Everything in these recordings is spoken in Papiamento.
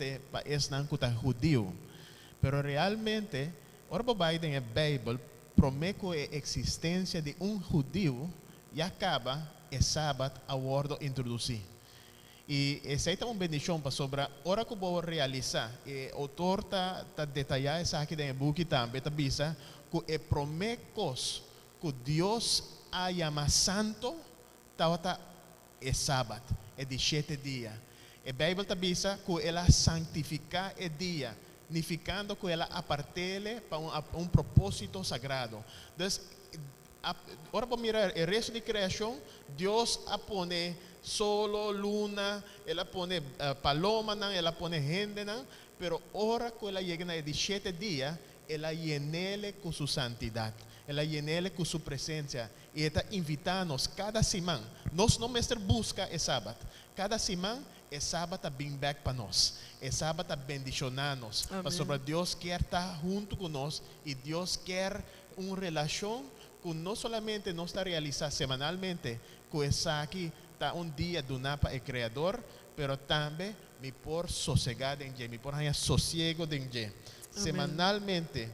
Solamente pa esnan ku ta hudiu. Pero realmente, ora bo bai den e Beibel, promé ku e eksistensia di un hudiu, ya kaba e sabat a wòrdu introdusí. I esei ta un bendishon pasobra ora ku bo realisá, e outor ta detayá esaki den e buki tambe, ta bisa ku e promé kos ku Dios a yama santu tabata e sabat, e di shete dia. E Beibel ta bisa ku el a sanktifiká e dia, nifikando ku el a apart'é pa un propósito sagrado. Dus, ora bo mira e resto di kreashon, Dios a pone solo, luna, el a pone palomanan, el a pone hendenan, pero ora ku el a yega na e di shete dia, el a yen'é ku su santidat, el a yen'é ku su presensia. I e ta invitá nos kada siman. Nos no mester buska e sabat. Kada siman e sabat ta bin bèk pa nos. E sabat ta bendishoná nos. Amèn. Pasobra Dios ke ta huntu ku nos i Dios ke un relashon ku no solamente nos ta realisá semanalmente, ku esaki ta un dia duná pa e Kreador, pero tambe mi por sosegá den dje, mi por haña sosiego den dje. Semanalmente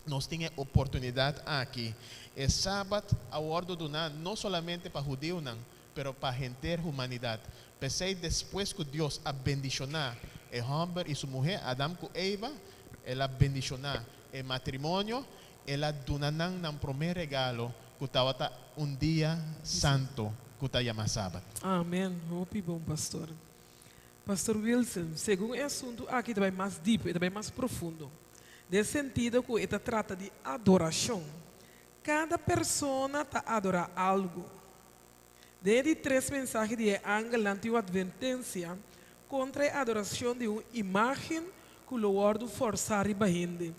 nos tin e oportunidat aki. E sabat a wòrdu duná no solamente pa hudiunan, pero pa henter humanidat. P'esei despues ku Dios a bendishoná e hòmber i su muhé, Adam ku Eva, el a bendishoná e matrimonio, el a duna nan nan promé regalo ku tabata un dia santu ku ta yama sabat. Amèn. Hopi bon, pastor. Pastor Wilson, segun e asuntu aki ta bai mas dip, e ta bai mas profundo, den sentido ku e ta trata di adorashon. Kada persona ta adorá algu. Den e di tres mensahe di e angelnan tin un atvertensia kontra e adorashon di un imágen ku lo wòrdu fòrsá riba hende.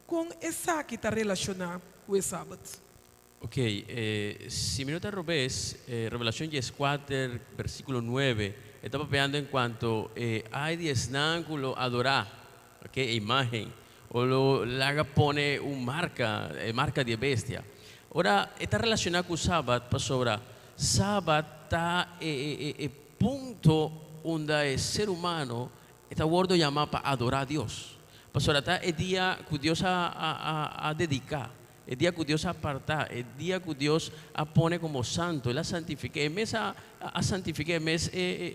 Kon esaki ta relashoná ku e sabat? Ok, si mi no ta robes, Revelacion 14, versículo 9, e ta papiando en cuanto ai di esnan cu lo adora, ok, e imagen, o lo laga pone un marca, e marca di e bestia. Ora, e ta relaciona cu Sabat pasobra Sabat ta e punto unda e ser humano e ta wordo yama pa adora Dios. Pasobra ta e dia cu Dios a dedica, e dia ku Dios a apartá, e dia ku Dios a pone komo santu, el a santifik'é, e mes a a santifik'é, e mes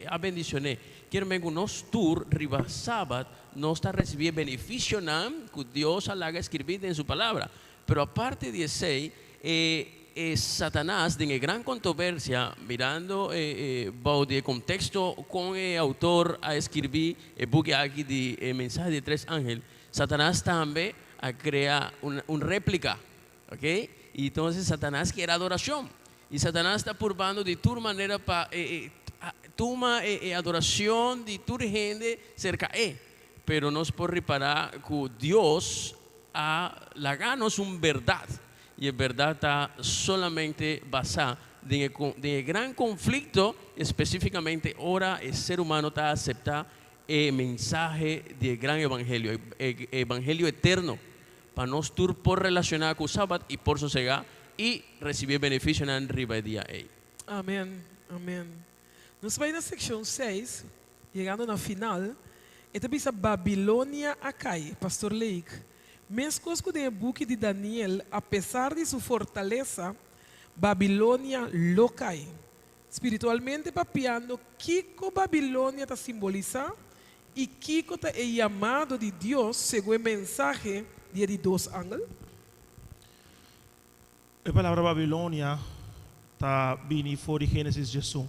a bendishon'é. Kier men ku nos tur riba Sabat nos ta risibí e benefisionan ku Dios a laga skirbí den su Palabra. Pero aparte di esei, e e Satanas den e gran kontroversia, mirando e bou di e konteksto kon e outor a skirbí e buki aki di e mensahe di e tres angel, Satanas tambe a krea un réplika, ok? I entonces Satanas kier adorashon. I Satanas ta purbando di tur manera pa tuma e adorashon di tur hende serka e. Pero nos por ripará ku Dios a laga nos un bèrdat, i e bèrdat ta solamente basá den e gran konflikto, espesífikamente ora e ser humano ta aseptá e mensahe di e gran evangelio, e evangelio eterno, pa nos tur por relashoná ku Sabat i por sosegá i risibí e benefisionan riba e dia ei. Amèn, amèn. Nos bai na sekshon seis, yegando na final, e ta bisa Babilonia a kai, Pastor Lake. Meskos ku den e buki di Daniel, apesar di su fortalesa, Babilonia lo kai. Spiritualmente papiando, kiko Babilonia ta simbolisá i kiko ta e yamado di Dios segun e mensahe di e di dos angel? E palabra Babilonia ta bini for di Génesis 11,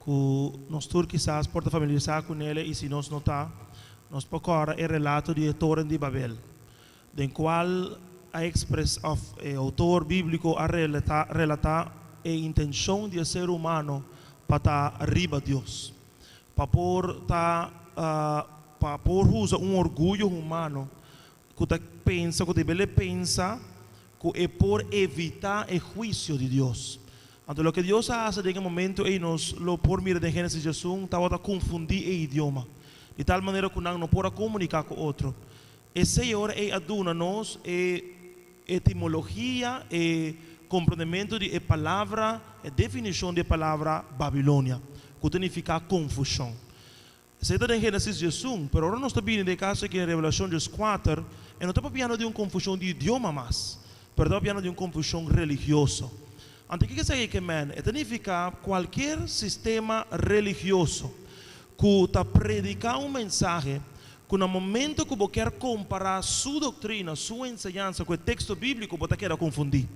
ku nos tur kisas por ta familiarisá kuné i si nos no ta, nos por kòrda e relato di e toren di Babel, den kual a ekspres òf e outor bíbliko a relatá e intenshon di e ser humano pa ta riba Dios, pa por ta pa por usa un orguyo humano ku ta pensa ku debele pensa ku e por evitá e huisio di Dios. Anto loke Dios a hasi den e momento ei nos lo por mira den Génesis 11 tabata konfundí e idioma, di tal manera ku nan no por a komuniká ku otro. Esei ora ei a duna nos e etimologia, e komprondementu di e palabra, e definishon di e palabra Babilonia, ku ta nifiká konfushon. Esei ta den Génesis 11, pero ora nos ta bini den e kaso aki den Revelashon 14, e no ta papiando di un konfushon di idioma mas, pero ta papiando di un konfushon religioso. Anto kiko esaki ke men? E ta nifiká kualkier sistema religioso ku ta prediká un mensahe ku na momento ku bo kier kompará su doktrina, su enseñansa ku e teksto bíbliko bo ta keda konfundí.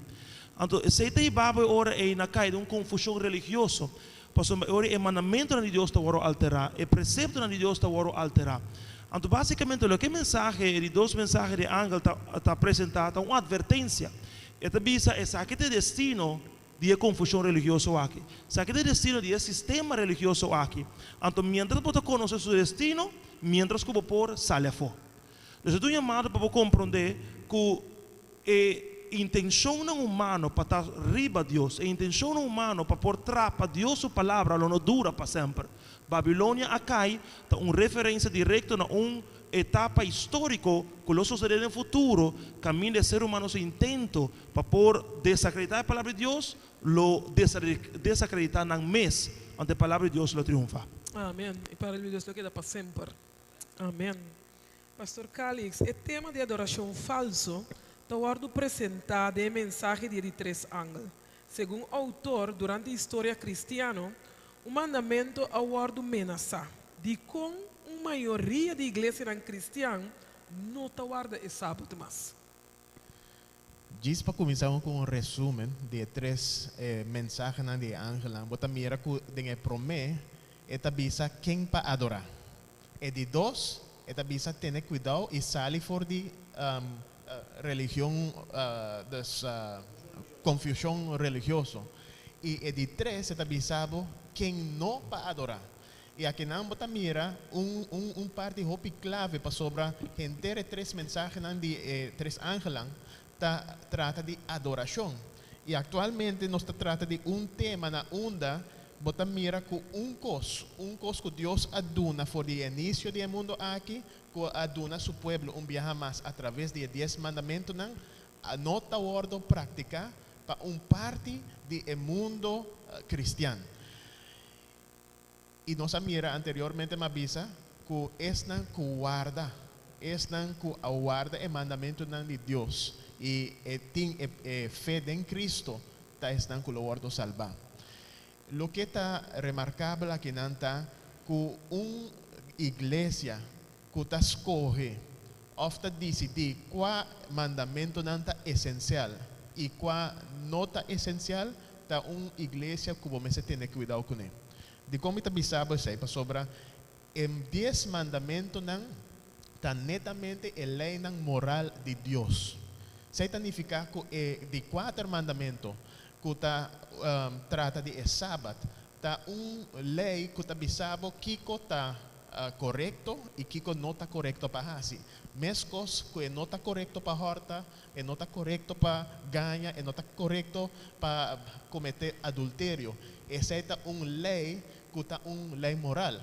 Anto esei ta hiba bo e ora ei na kai den un konfushon religioso. Pasobra e ora e mandamentunan di Dios ta wòrdu alterá, e preseptonan di Dios ta wòrdu alterá. Anto básikamente loke e mensahe, e di dos mensahe di e angel ta ta presentá ta un atvertensia. E ta bisa, Esaki ta e destino di e konfushon religioso aki. Esaki ta e destino di e sistema religioso aki. Anto miéntras bo ta konosé su destino, miéntras ku bo por sali afó. Dus e ta un yamado pa bo komprondé ku E intenshonnan humano pa ta riba Dios, e intenshonnan humano pa por trapa Dios su palabra lo no dura pa semper. Babilonia a kai ta un referensia direkto na un etapa históriko ku lo sosodé den futuro kaminda e ser humano su intento pa por desakreditá e palabra di Dios lo desakreditá nan mes, anto e palabra di Dios lo triunfá. Amen. E palabra di Dios lo keda pa semper. Amen. Pastor Calix, e tema di adorashon falso ta wòrdu presentá den e mensahe di e di tres angel. Segun outor, durante historia kristiano, un mandamentu a wòrdu menasá. Dikon un mayoria di iglesianan kristian no ta warda e Sabat mas? Djis pa kuminsá ku un resúmen di e tres mensahenan di e angelnan, bo ta mira ku den e promé e ta bisa ken pa adorá. E di dos, e ta bisa tene kuidou i sali for di religion, dus konfushon religioso. I e di tres, e ta bisa bo ken no pa adorá. I akinan bo ta mira un un un parti hopi klave pasobra henter e tres mensahenan di e tres angelnan ta trata di adorashon. I aktualmente nos ta trata di un tema na unda bo ta mira ku un kos, un kos ku Dios a duna for di e inisio di e mundu aki, ku a duna su pueblo un biaha mas atraves di e Dies Mandamentunan, a no ta wòrdu praktiká pa un parti di e mundo kristian. I nos a mira anteriormente m'a bisa ku esnan ku warda, esnan ku a warda e mandamentunan di Dios i e tin e e fe den Cristo ta esnan ku lo wòrdu salbá. Loke ta remarkabel akinan ta ku un iglesia ku ta skohe òf ta disidí kua mandamentunan ta esensial i kua no ta esensial, ta un iglesia ku bo mester tene kuidou kuné. Dikon mi ta bisa bo esei? Pasobra e Dies Mandamentunan ta netamente e leinan moral di Dios. Esei ta nifiká ku e di kuater mandamentu, ku ta trata di e Sabat, ta un lei ku ta bisa bo kiko ta korekto i kiko no ta korekto pa hasi. Meskos ku e no ta korekto pa hòrta, e no ta korekto pa gaña, e no ta korekto pa kometé adulterio. Esei ta un lei ku ta un lei moral.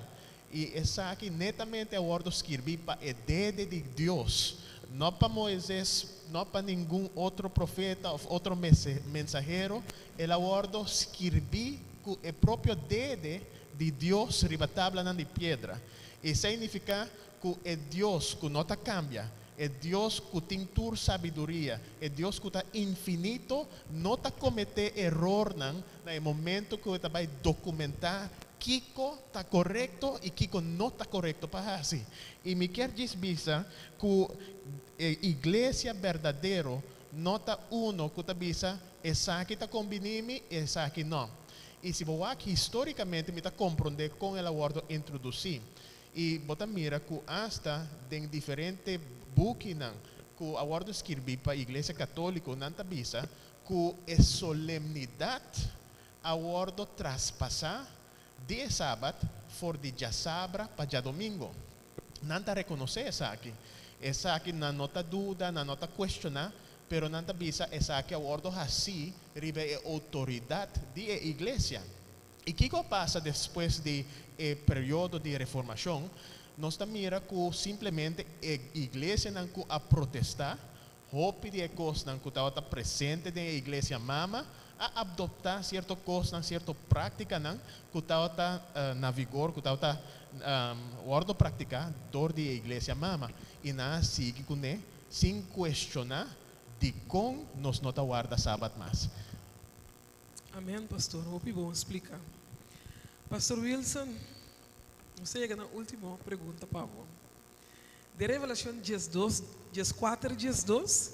I esaki netamente a wòrdu skirbí pa e dede di Dios, no pa Moises, no pa ningun otro profeta òf otro mensahero. El a wòrdu skirbí ku e propio dede di Dios riba tablanan di piedra. Esei nifiká ku e Dios ku no ta kambia, e Dios ku tin tur sabiduria, e Dios ku ta infinito, no ta kometé erornan na e momento ku e ta bai dokumentá kiko ta korekto i kiko no ta korekto pa hasi. I mi kier djis bisa ku e iglesia berdadero no ta uno ku ta bisa esaki ta kombiní mi, esaki no. I si bo wak histórikamente mi ta komprondé kon el a wòrdu introdusí. I bo ta mira ku asta den diferente bukinan ku a wòrdu skirbí pa Iglesia Katóliko nan ta bisa ku e solemnidat a wòrdu traspasá di e sabat for di djasabra pa djadomingo. Nan ta rekonosé esaki. Esaki nan no ta duda, nan no ta kuestioná, pero nan ta bisa esaki a wòrdu hasí riba e outoridat di e iglesia. I kiko a pasa despues di e periodo di Reformashon? Nos ta mira ku simplemente e iglesianan ku a protestá, hopi di e kosnan ku tabata presente den e iglesia mama, a adoptá sierto kosnan, sierto práktikanan ku tabata na vigor, ku tabata Wordo practica door di iglesia mama y nan a sigui cune sin cuestiona dicon nos no ta warda Sabat mas. Amen pastor, hopi bon splica. Pastor Wilson, nos ta yega na ultimo pregunta pa bo. Den Revelacion 12, 14, 12,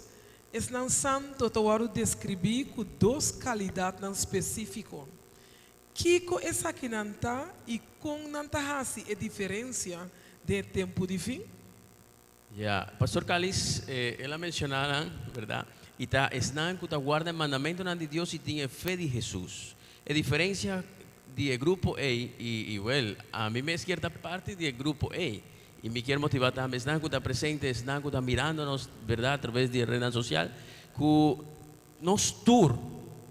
esnan santo ta wordo describi cu dos calidadnan specifico. Kiko esakinan ta i kon nan ta hasi e diferensia den e tempu di fin? Ya, Pastor Calis, el a menciona nan, verdad? Y ta esnan cu ta guarda e mandamentonan di Dios y tin e fe di Jesus. E diferencia di e grupo ey, y, y wel, ami mes kier ta parti di e grupo ey. Y mi kier motiva tambe esnan cu ta presente, esnan cu ta mirando nos, verdad, a traves di e rednan social, cu Nos tur,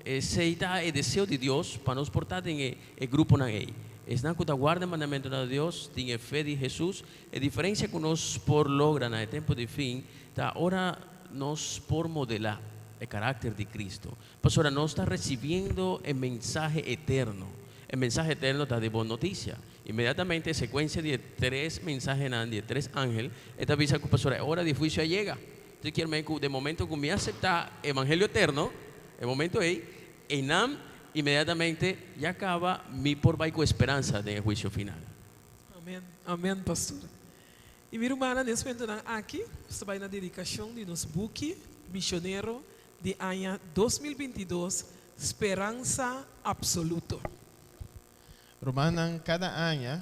esei ta e deseo di Dios pa nos por ta den e e gruponan ei. Esnan ku ta warda e mandamentunan di Dios tin e fe di Hesus. E diferensia ku nos por logra na e tempu di fin ta ora nos por modelá e karakter di Kristu. Pasobra nos ta resibiendo e mensahe eterno. E mensahe eterno ta di bon notisia. Inmediatamente e sekuensia di e tres mensahenan di e tres angel e ta bisa ku pasobra e ora di huisio a yega. Te kier men ku den momento ku mi aseptá evangelio eterno, e momento ei, einan inmediatamente ya kaba mi por bai ku esperansa den e huisio final. Amen, amen pastor. I mi rumannan den es momentonan aki nos ta bai na dedikashon di nos buki misionero di aña 2022 Speransa Absoluto. Rumannan, kada aña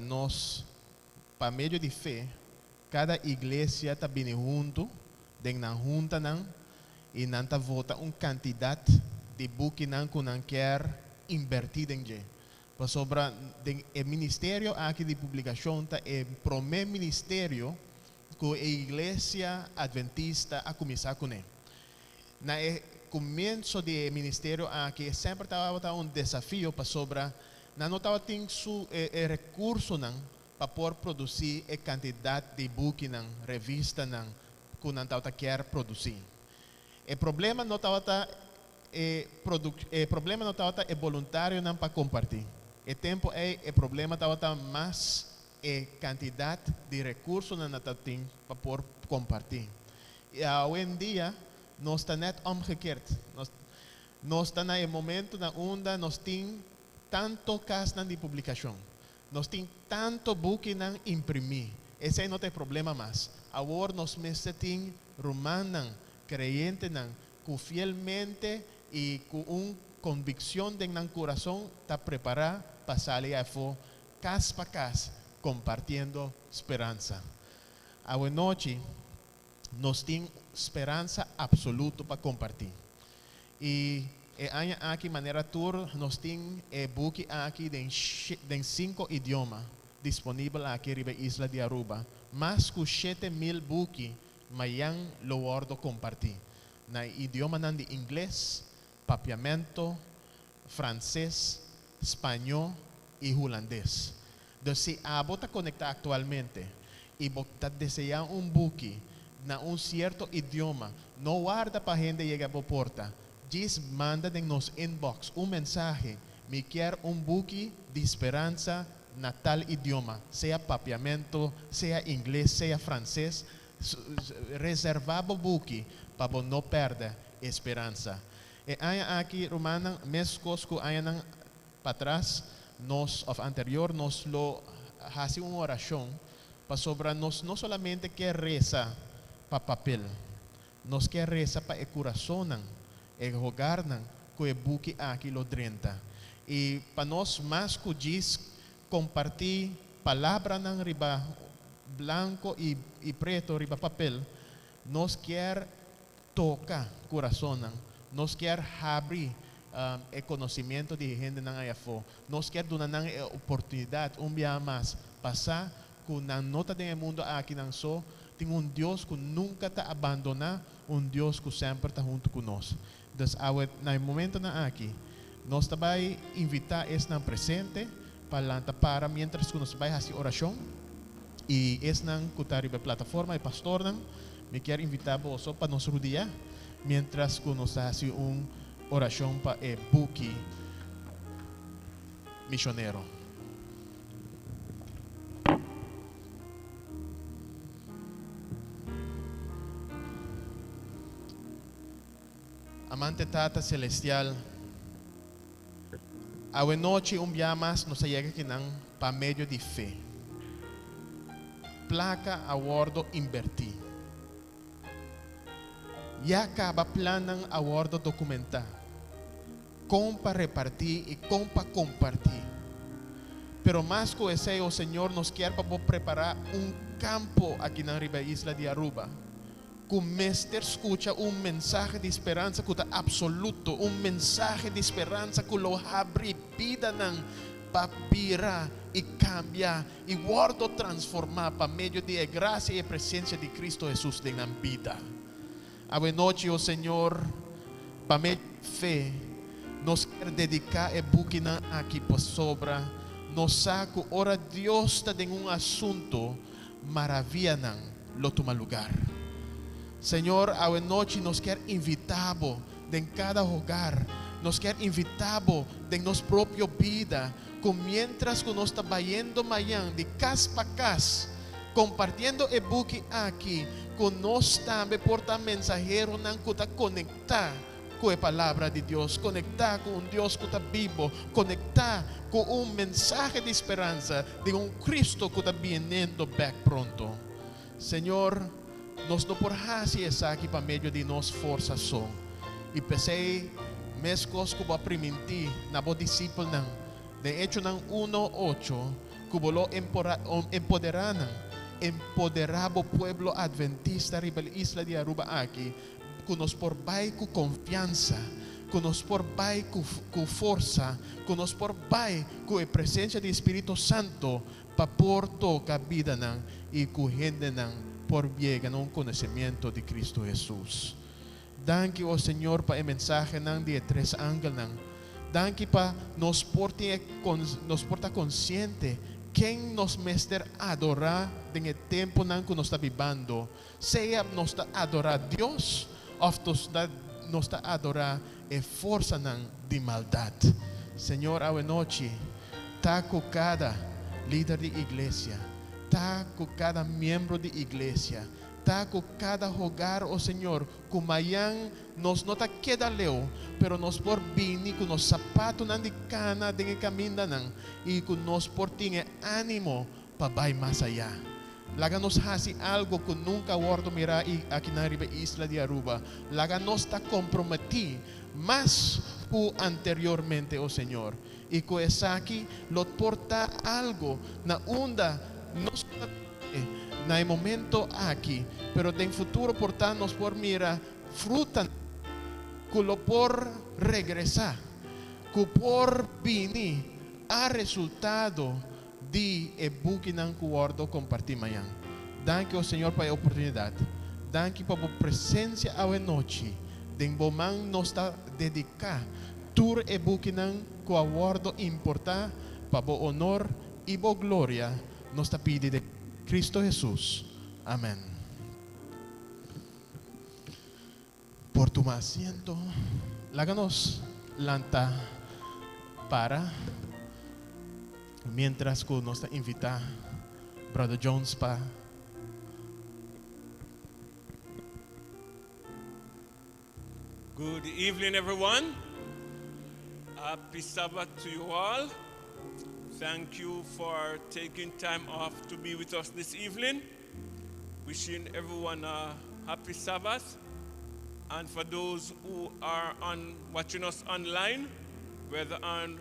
nos pa medio di fe Kada iglesia ta bini huntu den nan huntanan i nan ta vota un kantidat di bukinan ku nan kier inbertí den dje. Pasobra den e ministerio aki di publikashon ta e promé ministerio ku e iglesia adventista a kuminsá kuné. Na e kumienso di e ministerio aki semper tabata un desafio pasobra nan no tabatin su e rekursonan pa por produsí e kantidat di bukinan, revistanan ku nan tabata kier produsí. E problema no tabata e e problema no tabata e boluntarionan pa kompartí. E tempu ei e problema tabata mas e kantidat di rekursonan nan tabatin pa por kompartí. I awendia nos ta nèt omgekeerd. Nos nos ta na e momento na unda nos tin tanto kasnan di publikashon. Nos tin tanto bukinan imprimí. Esei no ta e problema mas. Awor nos mester tin rumannan, kreyentenan, ku fielmente i ku un konvikshon den nan kurason ta prepará pa sali afó kas pa kas kompartiendo speransa. Awenochi nos tin speransa apsoluto pa kompartí. I e aña aki manera tur nos tin e buki aki den den cinco idioma disponibel aki riba e isla di Aruba. Mas cu 7000 buki mayan lo wordo comparti na e idiomanan di Ingles, Papiamento, Frances, Spaño y Hulandes. Dus si abo ta conecta actualmente y bo ta desea un buki na un cierto idioma, no warda pa hende yega bo porta. Djis manda den nos inbox un mensahe, Mi kier un buki di speransa na tal idioma, sea Papiamento, sea Ingles, sea Frances. Reserva bo buki pa bo no perde e speransa. E aña aki, rumannan, mescos cu añanan patras, nos, of anterior, nos lo haci un oracion pasobra nos no solamente kier reza pa papel, nos kier reza pa e curasonnan, e hogarnan cu e buki aki lo drenta. Y pa nos mas cu djis comparti palabranan riba blanco y y preto riba papel, nos kier toca curasonnan, nos kier habri e conocimiento di e hendenan ay afo, nos kier duna nan e oportunidad un biaha mas pa sa cu nan no ta den e mundo aki nan so, tin un Dios cu nunca ta abandona, un Dios cu semper ta hunto cu nos. Dus awe na e momentonan aki nos ta bay invita esnan presente pa lanta para mientras cu nos bay haci oracion y esnan cu ta riba e plataforma, e pastornan, mi kier invita boso pa nos rudia mientras cu nos ta haci un oracion pa e buki misionero. Amante Tata Celestial, awe nochi un bia mas nos a yega akinan pa medio di fe. Placa a wordo inverti. Ya caba plannan a wordo documenta. Con pa reparti y con pa comparti. Pero mas cu esey, o Señor, nos kier pa Bo prepara un campo akinan riba e isla di Aruba. Ku mester skucha un mensahe di speransa ku ta apsoluto, un mensahe di speransa ku lo habri bidanan pa bira i kambia i wòrdu transformá pa medio di e grasia i e presensia di Kristu Hesus den nan bida. Awenochi, o Señor, pa medio di fe, nos kier dediká e bukinan aki pasobra nos sa ku ora Dios ta den un asuntu, maravianan lo tuma lugar. Señor, awe nochi nos kier invita Bo den cada hogar, nos kier invita Bo den nos propio bida, cu mientras cu nos ta bayendo mayan di cas pa cas, compartiendo e buki aki, cu nos tambe por ta mensaheronan cu ta conecta ku e Palabra di Dios, konektá ku un Dios ku ta bibo, konektá ku un mensahe di speransa di un Kristu ku ta bienendo bèk pronto. Señor, nos no por hasi esaki pa medio di nos forsa so. I p'esei, meskos ku bo a primintí na bo disipelnan den Echonan uno, ocho, ku bo lo empoderá nan, empoderá bo pueblo adventista riba e isla di Aruba aki, Ku nos por bai ku konfiansa, ku nos por bai ku ku forsa, ku nos por bai ku e presensia di Spiritu Santo pa por toka bidanan i ku hendenan por yega na un konosemiento di Kristu Hesus. Danki, o Señor, pa e mensahenan di e tres angelnan. Danki pa nos por tin e nos por ta konsiente ken nos mester adorá den e tempunan ku nos ta bibando. Sea nos ta adorá Dios òf nos ta adorá e forsanan di maldat. Señor awenochi ta ku kada lider di iglesia, ta ku kada miembro di iglesia, ta ku kada hogar, o Señor, ku mayan nos no ta keda leu, pero nos por bini ku nos sapatunan di kana den e kamindanan i ku nos por tin e ánimo pa bai mas ayá. Laga nos hasi algo ku nunka a wòrdu mirá i akinan riba e isla di Aruba. Laga nos ta komprometí mas ku anteriormente, o Señor. I ku esaki lo por ta algo na unda no solamente na e momento aki, pero den futuro por ta nos por mira frutanan ku lo por regresá, ku por bini a resultado Di e bukinan ku wòrdu kompartí mañan. Danki, o Señor, pa e oportunidat. Danki pa bo presensia awe nochi. Den bo man nos ta dediká tur e bukinan ku a wòrdu importá pa bo onor i bo gloria, nos ta pidi den Kristu Hesus. Amèn. Por tuma asiento. Laga nos lanta para mientras cu nos ta invita Brother Jones pa. Good evening, everyone. Happy Sabbath to you all. Thank you for taking time off to be with us this evening. Wishing everyone a happy Sabbath. And for those who are on watching us online, whether on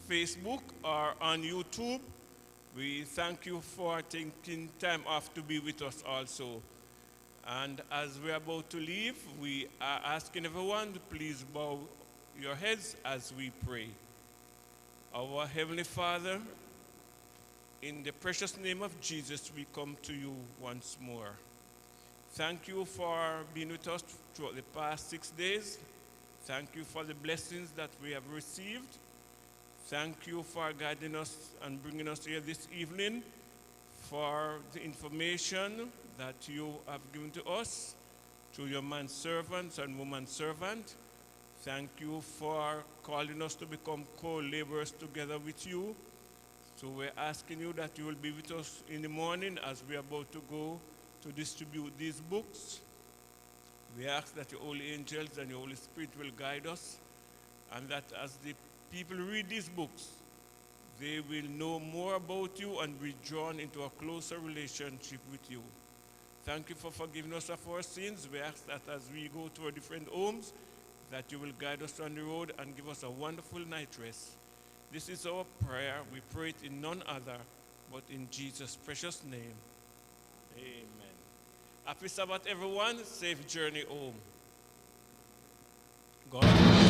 Facebook or on YouTube, we thank you for taking time off to be with us also. And as we're about to leave, we are asking everyone to please bow your heads as we pray. Our Heavenly Father, in the precious name of Jesus, we come to you once more. Thank you for being with us throughout the past six days. Thank you for the blessings that we have received. Thank you for guiding us and bringing us here this evening, for the information that you have given to us through your man servants and woman servant. Thank you for calling us to become co-laborers together with you. So we're asking you that you will be with us in the morning as we are about to go to distribute these books. We ask that your holy angels and your Holy Spirit will guide us, and that as the people read these books, they will know more about you and be drawn into a closer relationship with you. Thank you for forgiving us of our sins. We ask that as we go to our different homes, that you will guide us on the road and give us a wonderful night rest. This is our prayer. We pray it in none other but in Jesus' precious name. Amen. Happy Sabbath, everyone. Safe journey home. God.